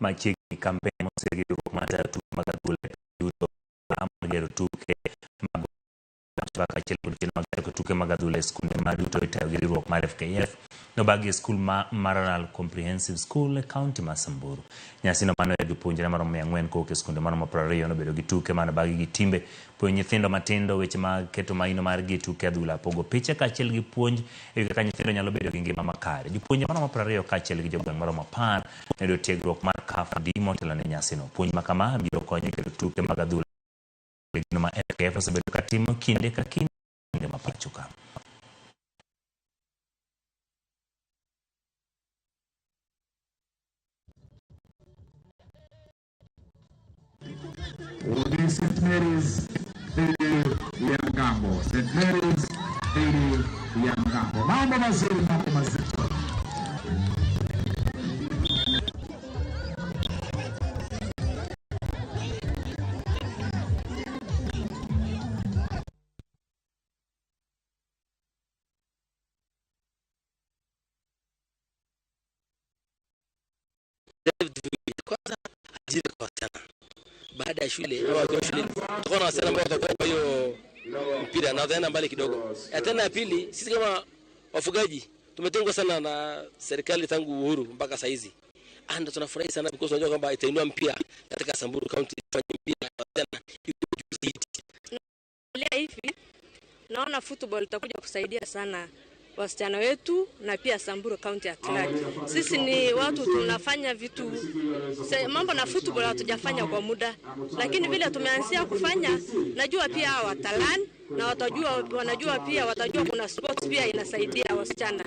Machiegni kampen mosir gi riwruok matayo tuke mag adhula e piny duto mar gero tuke mag kaachiel kod chenro mag chako tuke mag adhula e skunde ma duto itayo gi riwruok mar FKF nobagi e skul ma Maralal Comprehensive School e kaunti ma Samburu. Nyasino mane oya jopuonjre maromo 400 kowuok e skunde maromo 20 nobedo gi tuke mane obagi gi timbe, puonjo nyithindo matindo weche mag keto maino margi e tuke adhula, pogo piche kaachiel gi puonj e wi kaka nyithindo nyalo bedo gi ngima makare. Jopuonje maromo 20 kaachiel gi jogweng' maromo 10 noyudo tiegruok mar CAF D motelo ne nyasino. Puonj ma kama biro konyo e kelo tuke mag adhula e gino ma FKF osebedo ka timo kinde ka kinde ma pacho ka. Odi St. Mary's dhidi ya Mgambo. St. Mary's dhidi ya Mgambo. Mambo mazuri, mambo mazito. Kwanza ajira kwa wasichana baada ya shule ama wakiwa shuleni, tutakuwa na wasichana ambao watakuwa kwa hiyo mpira na wataenda mbali kidogo. Ya tena ya pili, sisi kama wafugaji tumetengwa sana na serikali tangu uhuru mpaka saa hizi, and tunafurahi sana because unajua kwamba itainua mpira katika Samburu County, tufanye mpira ya wasichana iwe juu zaidi. Hivi naona football itakuja kusaidia sana wasichana wetu na pia Samburu County at large. Sisi ni watu tunafanya vitu mambo na football hatujafanya kwa muda, lakini vile tumeanzia kufanya, najua pia hawa watalan na watajua, wanajua pia watajua kuna sports pia inasaidia wasichana.